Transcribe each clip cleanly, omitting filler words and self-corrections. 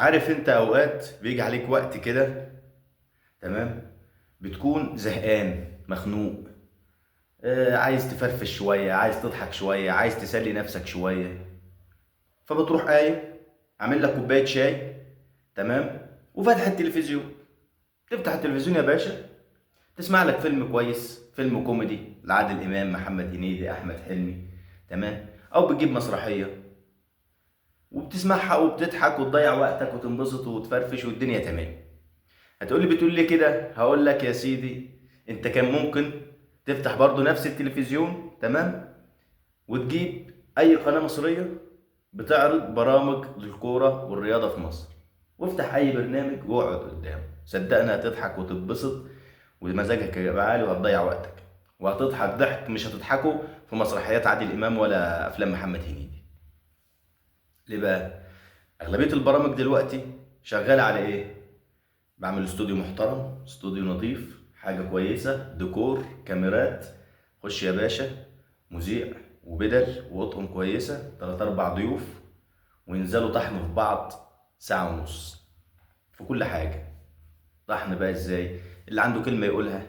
عارف انت اوقات بيجي عليك وقت كده، تمام. بتكون زهقان مخنوق، عايز تفرفش شوية، عايز تضحك شوية، عايز تسلي نفسك شوية. فبتروح قايم عامل لك كوباية شاي، تمام، وفاتح التلفزيون. تفتح التلفزيون يا باشا، تسمع لك فيلم كويس، فيلم كوميدي لعادل امام، محمد هنيدي، احمد حلمي، تمام، او بتجيب مسرحية وبتسمعها وبتضحك وتضيع وقتك وتنبسط وتفرفش والدنيا تمام. هتقولي بتقول لي كده؟ هقول لك يا سيدي، انت كان ممكن تفتح برضو نفس التلفزيون، تمام، وتجيب اي قناة مصرية بتعرض برامج للكورة والرياضة في مصر، وافتح اي برنامج واقعد قدامه، صدقني هتضحك وتتبسط ومزاجك هيبقى عالي وهتضيع وقتك وهتضحك ضحك مش هتضحكه في مسرحيات عادل امام ولا افلام محمد هنيدي. ليه بقى؟ اغلبية البرامج دلوقتي شغالة على ايه؟ بعمل استوديو محترم، استوديو نظيف، حاجة كويسة، ديكور، كاميرات، خش يا باشا، مذيع وبدل وأطقم كويسة، تلات أربع ضيوف، وينزلوا طحن في بعض ساعة ونص في كل حاجة. طحن بقى ازاي؟ اللي عنده كلمة يقولها،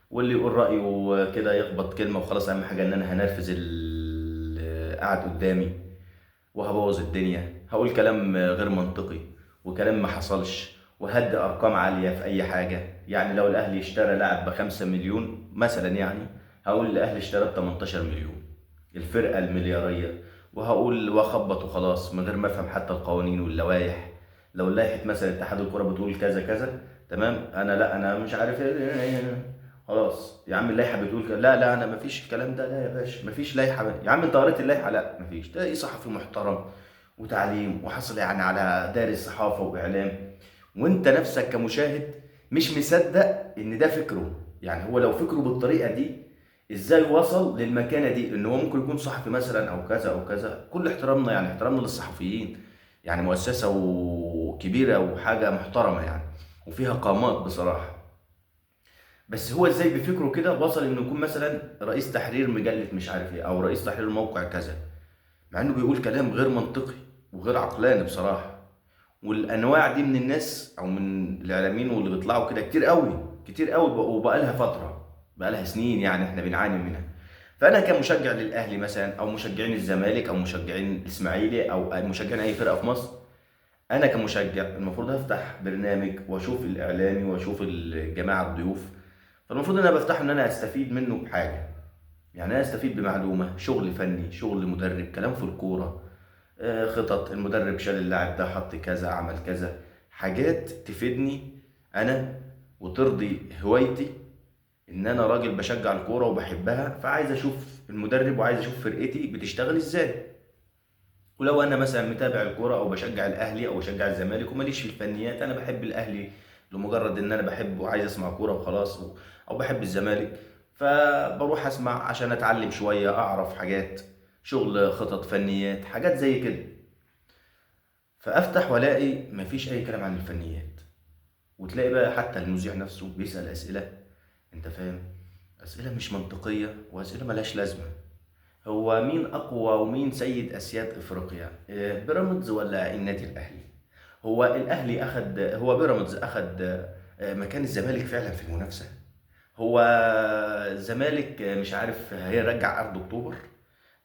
واللي يقول رأيه كده يخبط كلمة وخلاص، أهم حاجة إن أنا هنرفز اللي قاعد قدامي وهبوظ الدنيا، هقول كلام غير منطقي وكلام ما حصلش، وهدي ارقام عالية في اي حاجه. يعني لو الاهلي اشترى لاعب ب5 مليون مثلا، يعني هقول الاهلي اشترى ب18 مليون، الفرقة الملياريه، وهقول واخبط وخلاص من غير ما افهم حتى القوانين واللوائح. لو لائحة مثلا اتحاد الكره بتقول كذا كذا، تمام، انا لا انا مش عارف ايه، خلاص يا عم اللائحة بتقول كذا، لا لا انا مفيش الكلام ده، لا يا باشا مفيش لائحة، يا عم انت قريت اللائحه؟ لا مفيش. ده ايه؟ صحفي محترم وتعليم وحصل يعني على دارس صحافة واعلام، وانت نفسك كمشاهد مش مصدق ان ده فكرة. يعني هو لو فكرة بالطريقة دي ازاي وصل للمكانه دي؟ ان هو ممكن يكون صحفي مثلا او كذا او كذا. كل احترامنا يعني احترامنا للصحفيين، يعني مؤسسة وكبيره وحاجه محترمه يعني، وفيها قامات بصراحة. بس هو ازاي بفكره كده وصل انه يكون مثلا رئيس تحرير مجلة مش عارف ايه، او رئيس تحرير موقع كذا، مع انه بيقول كلام غير منطقي وغير عقلاني بصراحة. والانواع دي من الناس او من الاعلاميين واللي بيطلعوا كده كتير قوي، كتير قوي، وبقالها فترة، بقالها سنين يعني احنا بنعاني منها. فانا كمشجع للاهلي مثلا، او مشجعين الزمالك، او مشجعين الاسماعيلي، او مشجعين اي فرقه في مصر، انا كمشجع المفروض هفتح برنامج واشوف الاعلامي واشوف الجماعة الضيوف، فالمفروض ان انا بفتحه ان انا استفيد منه بحاجة، يعني انا استفيد بمعلومة، شغل فني، شغل مدرب، كلام في الكورة، خطط المدرب، شال اللاعب ده، حط كذا، عمل كذا، حاجات تفيدني انا وترضي هوايتي، ان انا راجل بشجع الكورة وبحبها، فعايز اشوف المدرب وعايز اشوف فرقتي بتشتغل ازاي. ولو انا مثلا متابع الكورة او بشجع الاهلي او بشجع الزمالك وماليش في الفنيات، انا بحب الاهلي لمجرد ان انا بحبه وعايز اسمع كورة وخلاص، او بحب الزمالك فبروح اسمع عشان اتعلم شوية، اعرف حاجات، شغل، خطط، فنيات، حاجات زي كده. فافتح والاقي مفيش اي كلام عن الفنيات، وتلاقي بقى حتى المذيع نفسه بيسال اسئلة، انت فاهم، اسئلة مش منطقية واسئلة ملهاش لازمه. هو مين اقوى ومين سيد اسياد افريقيا؟ بيراميدز ولا النادي الاهلي؟ هو الاهلي اخد، هو بيراميدز اخد مكان الزمالك فعلا في المنافسة؟ هو الزمالك مش عارف هيرجع ارض اكتوبر؟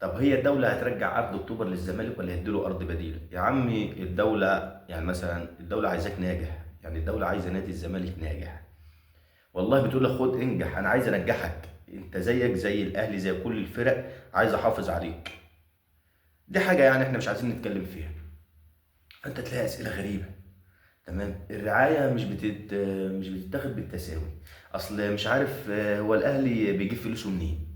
طب هي الدولة هترجع أرض أكتوبر للزمالك ولا هيديله أرض بديلة؟ يا عمي الدولة يعني مثلا الدولة عايزاك ناجح، يعني الدولة عايزة نادي الزمالك ناجح، والله بتقول لك خد انجح، أنا عايز أنجحك، أنت زيك زي الأهلي زي كل الفرق، عايز أحافظ عليك. دي حاجة يعني إحنا مش عايزين نتكلم فيها. فأنت تلاقي أسئلة غريبة، تمام. الرعاية مش بتتاخد بالتساوي، أصل مش عارف هو الأهلي بيجيب فلوسه منين؟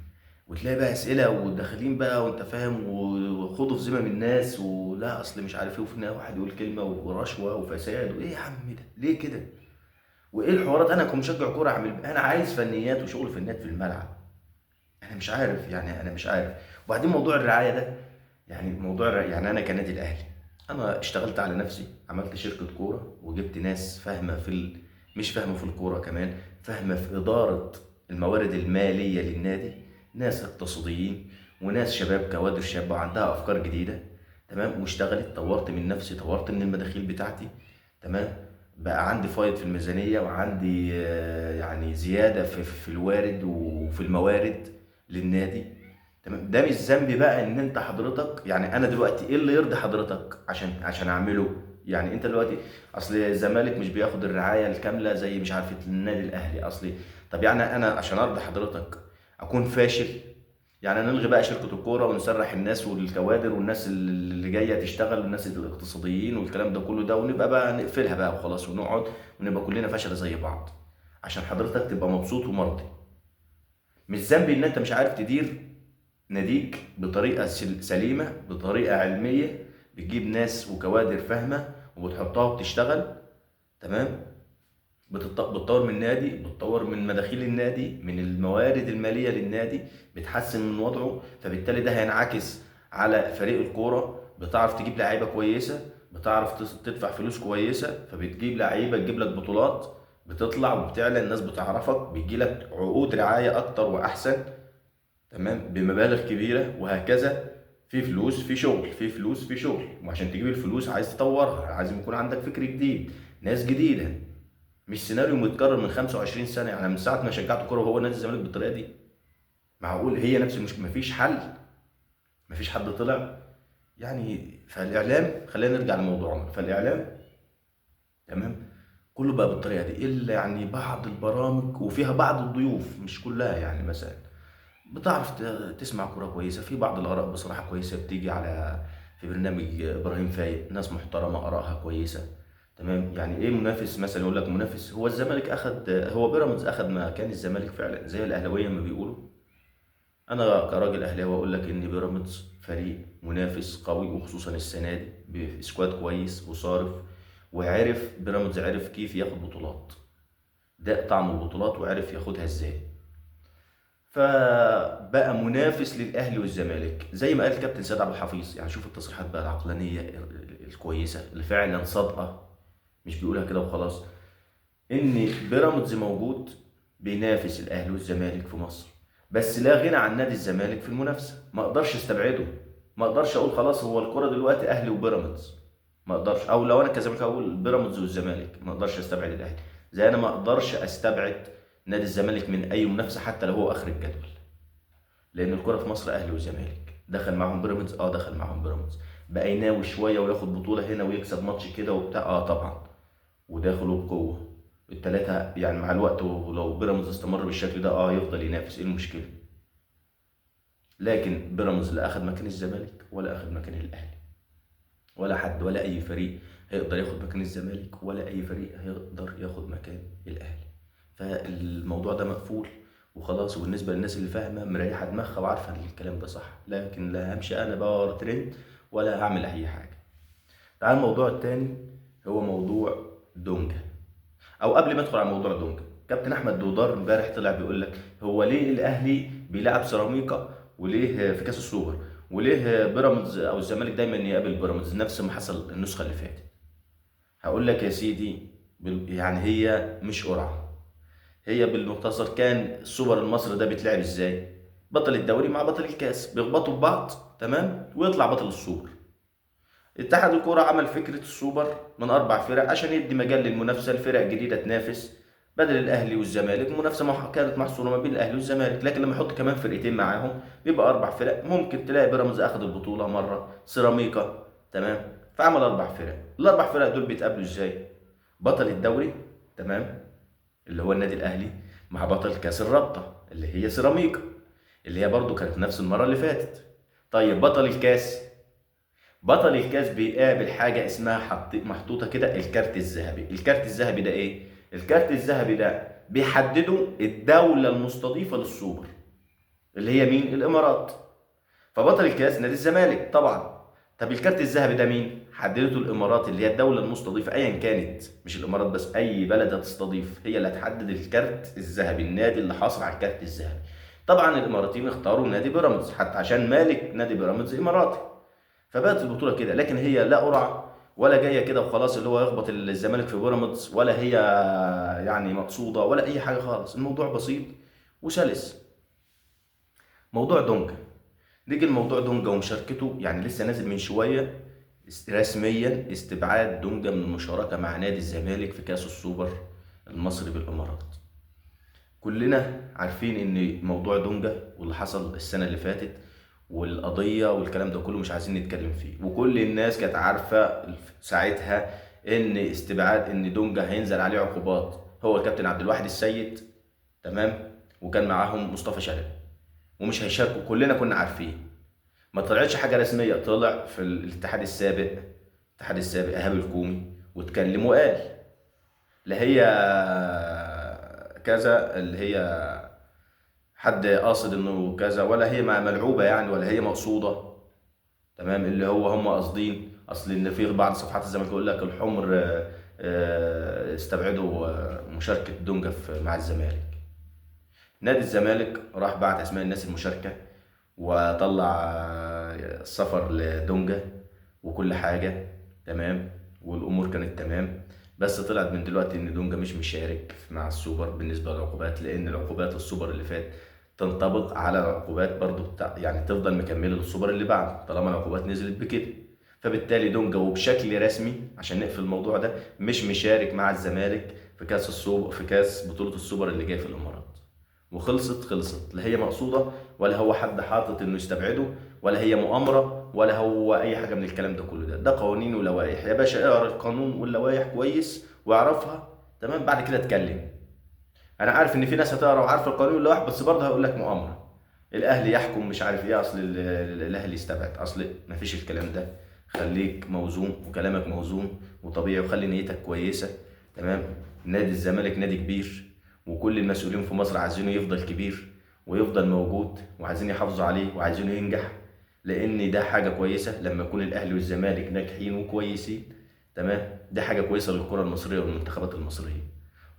وتلاقي بقى اسئلة وداخلين بقى وانت فاهم، وخدوا في ذمم الناس، ولا اصل مش عارف ايه، وفي النهاية واحد يقول كلمة ورشوه وفساد، وايه يا عم ده ليه كده؟ وايه الحوارات؟ انا كمشجع كورة اعمل، انا عايز فنيات وشغل فنيات في الملعب، انا مش عارف يعني، انا مش عارف. وبعدين موضوع الرعاية ده، يعني موضوع الرعاية، يعني انا كنادي الاهلي انا اشتغلت على نفسي، عملت شركة كورة وجبت ناس فاهمه في مش فاهمه في الكورة كمان، فاهمه في ادارة الموارد المالية للنادي، ناس اقتصاديين وناس شباب كوادر شابه وعندها افكار جديدة، تمام، واشتغلت، طورت من نفسي، طورت من المداخيل بتاعتي، تمام، بقى عندي فايض في الميزانية، وعندي يعني زيادة في الوارد وفي الموارد للنادي. تمام، ده مش ذنبي بقى ان انت حضرتك، يعني انا دلوقتي ايه اللي يرضي حضرتك عشان اعمله؟ يعني انت دلوقتي اصل الزمالك مش بياخد الرعاية الكاملة زي مش عارف النادي الاهلي، اصلي طب يعني انا عشان ارضي حضرتك اكون فاشل؟ يعني نلغي بقى شركة الكورة ونسرح الناس والكوادر والناس اللي جاية تشتغل والناس الاقتصاديين والكلام ده كله ده، ونبقى بقى نقفلها بقى وخلاص، ونقعد ونبقى كلنا فشلة زي بعض عشان حضرتك تبقى مبسوط ومرضي. مش ذنبي ان انت مش عارف تدير ناديك بطريقة سليمة، بطريقة علمية، بتجيب ناس وكوادر فاهمة وبتحطها وبتشتغل. تمام، بتطور من النادي، بتطور من مداخيل النادي، من الموارد المالية للنادي، بتحسن من وضعه، فبالتالي ده هينعكس على فريق الكورة. بتعرف تجيب لعيبة كويسة، بتعرف تدفع فلوس كويسة، فبتجيب لعيبة تجيب لك بطولات، بتطلع وبتعلى، الناس بتعرفك، بيجي لك عقود رعاية أكتر وأحسن، تمام، بمبالغ كبيرة وهكذا. في فلوس في شغل، في فلوس في شغل، وعشان تجيب الفلوس عايز تطورها، عايز يكون عندك فكر جديد، ناس جديدة، مش سيناريو متكرر من 25 سنة. يعني من ساعة ما شجعت كورة وهو نادي الزمالك بالطريقة دي، معقول هي نفس المشكلة؟ مفيش حل، مفيش حد طلع. يعني فالإعلام، خلينا نرجع لموضوعنا، فالإعلام تمام كله بقى بالطريقة دي، إلا يعني بعض البرامج وفيها بعض الضيوف، مش كلها. يعني مثلا بتعرف تسمع كورة كويسة، في بعض الآراء بصراحة كويسة بتيجي على في برنامج إبراهيم فايق، ناس محترمة آرائها كويسة. تمام، يعني إيه منافس مثلا؟ يقول لك منافس، هو الزمالك أخد، هو بيراميدز أخد مكان الزمالك فعلا زي الأهلاوية ما بيقولوا. أنا كراجل أهلاوي أقول لك إن بيراميدز فريق منافس قوي، وخصوصا السنة دي بسكواد كويس وصارف، وعرف بيراميدز عرف كيف ياخد بطولات، ده طعم البطولات وعرف ياخدها إزاي، فبقى منافس للأهلي والزمالك زي ما قال الكابتن سيد عبد الحفيظ. يعني شوف التصريحات بقى العقلانية الكويسة اللي فعلا صادقة، مش بيقولها كده وخلاص، إن بيراميدز موجود بينافس الأهلي والزمالك في مصر، بس لا غنى عن نادي الزمالك في المنافسة، ما أقدرش استبعده، ما أقدرش أقول خلاص هو الكرة دلوقتي أهلي وبيراميدز، ما أقدرش، أو لو أنا كزمالك أقول بيراميدز والزمالك، ما أقدرش استبعد الأهلي، زي أنا ما أقدرش استبعد نادي الزمالك من أي منافسة حتى لو هو آخر الجدول، لأن الكرة في مصر أهلي وزمالك. دخل معاهم بيراميدز، دخل معاهم بيراميدز، بقى يناوي شوية وياخد بطولة هنا ويكسب ماتش كده وبتاع، طبعا، وداخله بقوة التلاتة. يعني مع الوقت ولو بيراميدز استمر بالشكل ده يفضل ينافس، ايه المشكلة؟ لكن بيراميدز لا أخد مكان الزمالك ولا أخد مكان الأهلي، ولا حد ولا أي فريق هيقدر ياخد مكان الزمالك ولا أي فريق هيقدر ياخد مكان الأهلي. فالموضوع ده مقفول وخلاص. وبالنسبة للناس اللي فاهمة مريحة دماغها وعارفة إن الكلام ده صح، لكن لا همشي أنا بقى ورا ترند ولا هعمل أي حاجة. تعال الموضوع التاني هو موضوع دونجا. أو قبل ما أدخل على موضوع دونجا، كابتن أحمد دودار امبارح طلع بيقول لك هو ليه الأهلي بيلعب سيراميكا وليه في كاس السوبر، وليه بيراميدز أو الزمالك دايما يقابل بيراميدز نفس ما حصل النسخة اللي فاتت. هقول لك يا سيدي، يعني هي مش قرعة، هي بالمختصر كان السوبر المصري ده بيتلعب ازاي؟ بطل الدوري مع بطل الكاس بيخبطوا في بعض، تمام، ويطلع بطل السوبر. اتحاد الكورة عمل فكرة السوبر من 4 فرق عشان يدي مجال للمنافسة لفرق جديدة تنافس بدل الأهلي والزمالك. المنافسة كانت محصورة ما بين الأهلي والزمالك، لكن لما يحط كمان فرقتين معاهم بيبقى 4 فرق. ممكن تلاقي بيراميدز أخد البطولة مرة، سيراميكا، تمام، فعمل 4 فرق. الأربع فرق دول بيتقابلوا إزاي؟ بطل الدوري، تمام، اللي هو النادي الأهلي، مع بطل كاس الرابطة اللي هي سيراميكا، اللي هي برضو كانت نفس المرة اللي فاتت. طيب بطل الكاس، بطل الكاس بيقابل حاجة اسمها محطوطة كده الكارت الذهبي. الكارت الذهبي ده إيه؟ الكارت الذهبي ده بيحدده الدولة المستضيفة للسوبر اللي هي مين؟ الإمارات. فبطل الكاس نادي الزمالك طبعا. طب الكارت الذهبي ده مين؟ حددته الإمارات اللي هي الدولة المستضيفة، أيا كانت، مش الإمارات بس، أي بلد هتستضيف هي اللي هتحدد الكارت الذهبي، النادي اللي حاصل على الكارت الذهبي. طبعا الإماراتيين اختاروا نادي بيراميدز حتى عشان مالك نادي بيراميدز إماراتي، فبقت البطولة كده. لكن هي لا قرعة ولا جاية كده وخلاص اللي هو يخبط الزمالك في بيراميدز، ولا هي يعني مقصودة ولا أي حاجة خالص. الموضوع بسيط وسلس. موضوع دونجا، نيجي لموضوع دونجا ومشاركته، يعني لسه نازل من شوية رسميا استبعاد دونجا من المشاركة مع نادي الزمالك في كاس السوبر المصري بالامارات. كلنا عارفين ان موضوع دونجا واللي حصل السنة اللي فاتت والقضية والكلام ده كله مش عايزين نتكلم فيه، وكل الناس كانت عارفه ساعتها ان استبعاد ان دونجا هينزل عليه عقوبات. هو الكابتن عبد الواحد السيد، تمام، وكان معاهم مصطفى شلبي ومش هيشاركوا، كلنا كنا عارفين. ما طلعتش حاجة رسمية، طلع في الاتحاد السابق، الاتحاد السابق ايهاب الكومي واتكلم وقال لا هي كذا، اللي هي حد قاصد انه كذا، ولا هي ملعوبه يعني، ولا هي مقصوده، تمام. اللي هو هم قاصدين، اصل ان في بعض صفحات الزمالك يقول لك الحمر استبعدوا مشاركة دونجا مع الزمالك. نادي الزمالك راح بعت اسماء الناس المشاركة وطلع السفر لدونجا وكل حاجة تمام، والامور كانت تمام. بس طلعت من دلوقتي ان دونجا مش مشارك مع السوبر بالنسبة للعقوبات، لان العقوبات السوبر اللي فات تنطبق على العقوبات برضو بتاع، يعني تفضل مكملة للسوبر اللي بعده طالما العقوبات نزلت بكده. فبالتالي دونجا وبشكل رسمي عشان نقفل الموضوع ده مش مشارك مع الزمالك في كاس السوبر، في كاس بطوله السوبر اللي جاي في الامارات. وخلصت، خلصت، لا هي مقصوده ولا هو حد حاطط انه يستبعده، ولا هي مؤامرة، ولا هو اي حاجة من الكلام ده كله. ده قوانين ولوائح يا باشا، اقرا القانون واللوائح كويس واعرفها، تمام، بعد كده اتكلم. انا عارف ان في ناس هتقرا وعارفه القانون واللوائح، بس برضه هقول لك مؤامرة، الاهلي يحكم مش عارف ايه، اصل الاهلي يستبعد، اصل مفيش الكلام ده. خليك موزون وكلامك موزون وطبيعي، وخلي نيتك كويسة، تمام. نادي الزمالك نادي كبير، وكل المسؤولين في مصر عايزينه يفضل كبير ويفضل موجود، وعايزين يحافظوا عليه وعايزينه ينجح، لان ده حاجة كويسة لما يكون الاهلي والزمالك ناجحين وكويسين، تمام. ده حاجة كويسة للكرة المصرية والمنتخبات المصرية.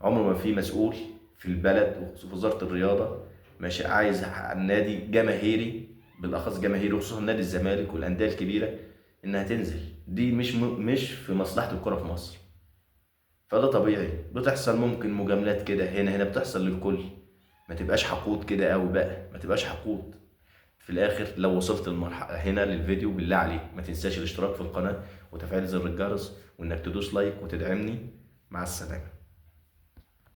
عمره ما في مسؤول في البلد وخصوصا في وزارة الرياضة ماشي عايز النادي جماهيري، بالاخص جماهيري، وخصوصا نادي الزمالك والاندية الكبيرة انها تنزل، دي مش في مصلحة الكره في مصر. فده طبيعي بتحصل، ممكن مجاملات كده هنا هنا بتحصل للكل، ما تبقاش حقود كده قوي بقى، ما تبقاش حقود. في الاخر لو وصلت المرحلة هنا للفيديو بالله عليك ما تنساش الاشتراك في القناة وتفعيل زر الجرس، وانك تدوس لايك وتدعمني. مع السلامة.